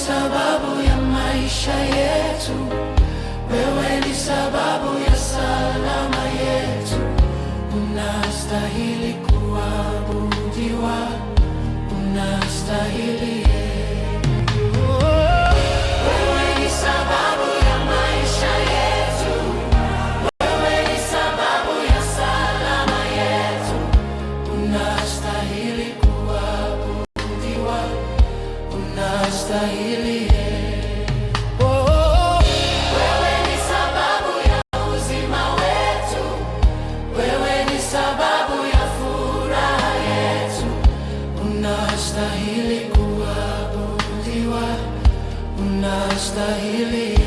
sababu ya maisha yetu, wewe ni sababu ya salama yetu. Unastahili kuabudiwa, unastahili. Wewe ni sababu ya maisha yetu, wewe ni sababu ya salama yetu. Unastahili kuabudiwa, unastahili. Oh, wewe ni sababu ya uzima wetu, wewe ni sababu ya furaha yetu. Unastahili kuabudiwa, unastahili.